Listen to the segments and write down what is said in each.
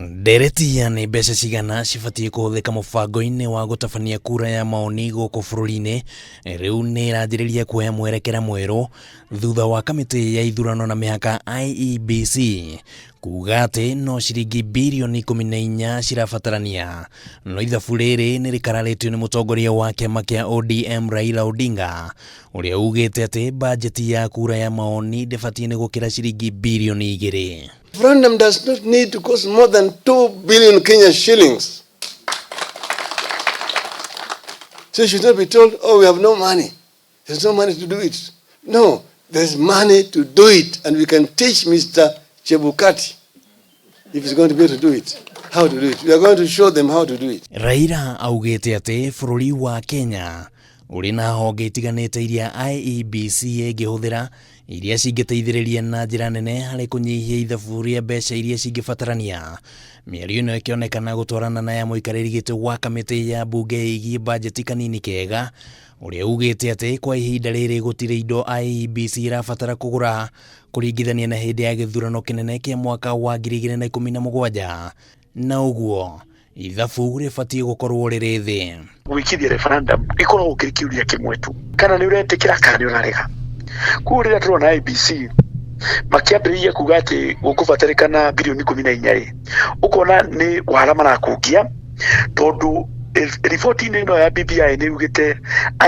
Ndereti ya nĩ mbeca cigana cibatiĩ kũhũthĩka mũbango-inĩ wa gũtabania kura ya maoni gũkũ bũrũri-inĩ rĩu nĩ ĩranjĩrĩria kuoya mwerekera mwerũ thutha wa kamĩtĩ ya ithurano na mĩhaka IEBC kuga atĩ no ciringi birioni 14 cirabatarania. No ithabu rĩrĩ nĩ rĩkararĩtio nĩ mũtongoria wa kĩama kĩa ODM Raila Odinga ũrĩa ugĩte atĩ bajeti ya kura ya maoni ndĩbatiĩ nĩ gũkĩra ciringi birioni 2. Referendum does not need to cost more than 2 billion Kenya shillings. So you should not be told, oh, we have no money. There's no money to do it. No, there's money to do it. And we can teach Mr. Chebukati, if he's going to be able to do it, how to do it. We are going to show them how to do it. Raila augĩte atĩ bũrũri wa Kenya ũrĩ na honge itiganĩte iria IEBC ĩngĩhũthĩra iria cingĩteithĩrĩria na njĩra nene harĩ kũnyihia ithabu rĩa mbeca iria cingĩbatarania. Mĩario ĩno ĩkĩonekana gũtwarana na ya mũikarĩri gĩtĩ wa kamĩtĩ ya mbunge ĩgiĩ bajeti Kanini Kega ũrĩa ugĩte atĩ kwa ihinda rĩrĩ gũtirĩ indo IEBC ĩrabatara kũgũra kũringithania na hĩndĩ ya gĩthurano kĩnene kĩa mwaka wa 2017 na ũguo ithabu rĩbatiĩ gũkorwo rĩrĩ thĩ. Gwĩkithia referendum ĩkoragwo kĩrĩ kĩũria kĩmwe tu, kana nĩ ũretĩkĩra kana nĩ ũrarega. Koguo rĩrĩa tũrona IEBC makĩambĩrĩria kuga atĩ gũkũbatarĩkana birioni 14 rĩ, ũkona nĩ wara marakungia, tondũ riboti-inĩ ĩno ya BBI nĩ yugĩte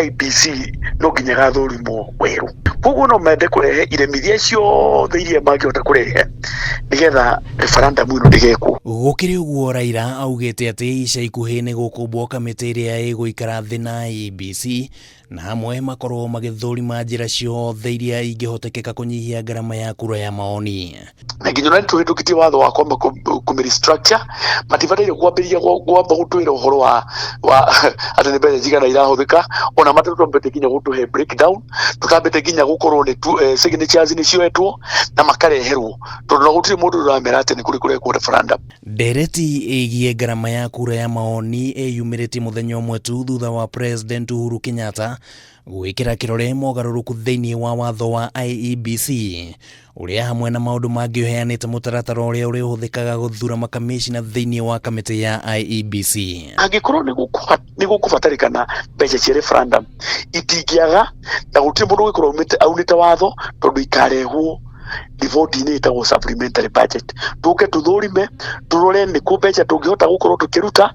IEBC no nginya ĩgathũrimwo werũ. Koguo no mende kũrehe iremithia ciothe iria mangĩhota kũrehe nĩgetha referendum ĩno ndĩgekwo. Gũkĩrĩ ũguo Raila augĩte atĩ ica ikuhĩ nĩ gũkũmbwo kamĩtĩ ĩrĩa ĩgũikara thĩ na IEBC na hamwe makorwo magĩthũrima njĩra ciothe iria ingĩhotekeka kũnyihia ngarama ya kura ya maoni. Na nginya ona nĩtũhĩtũkĩtie watho wa kwamba kũmĩ restructure, matibataire kwambĩrĩria kwamba gũtwĩra ũhoro wa atĩ nĩ mbeca cigana irahũthĩka, ona matatwambĩte nginya gũtũhe breakdown, tũtambĩte nginya gũkorwo nĩ signatures nĩ cioetwo na makareherwo, tondũ na gũtirĩ mũndũ ũramera atĩ nĩ kũrĩ kũrekwo referendum. Ndereti ĩgiĩ ngarama ya kura ya maoni ĩyumĩrĩtie mũthenya ũmwe tu thutha wa President Uhuru Kenyatta gwĩkĩra kĩrore mogarũrũku thĩinĩ wa watho wa IEBC ũrĩa hamwe na maũndũ mangĩ ũheanĩte mũtaratara ũrĩa ũrĩhũthĩkaga gũthura makamĩcina thĩinĩ wa kamĩtĩ ya IEBC. Angĩkorwo nĩ gũkũbatarĩkana mbeca cia referendum itingĩaga, na gũtirĩ mũndũ ũgĩkorwo aunĩte watho, tondũ ikarehwo riboti-inĩ ĩtagwo supplementary budget, tũke tũthũrime tũrore nĩ kũ mbeca tũngĩhota gũkorwo tũkĩruta,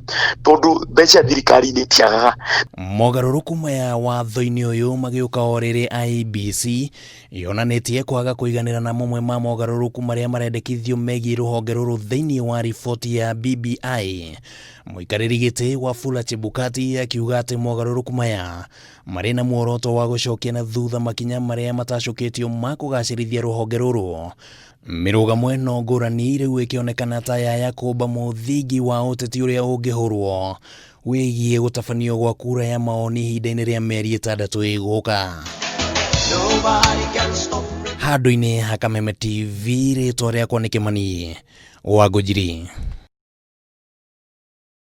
tondũ mbeca thirikari-inĩ itiagaga. Mogarũrũku maya watho-inĩ ũyũ magĩũka o rĩrĩ IEBC yonanĩtie kwaga kũiganĩra na mamwe ma mogarũrũku marĩa marendekithio megiĩ rũhonge rũrũ thĩinĩ wa riboti ya BBI. Mũikarĩri gĩtĩ Wafula Chebukati akiuga atĩ mogarũrũku maya marĩ na muoroto wa gũcokia na thutha makinya marĩa matacũkĩtio ma kũgacĩrithia rũhonge rũrũ. Mĩrũgamo ĩno ngũrani rĩu ĩkĩonekana ta yaya kũmba mũthingi wa ũteti ũrĩa ũngĩhũrwo wĩgiĩ gũtabanio gwa kura ya maoni ihinda-inĩ rĩa mĩeri 6 ĩgũka. Handũ-inĩ ha Kameme TV, rĩtwa rĩakwa nĩ Kĩmani wa Ngũnjiri.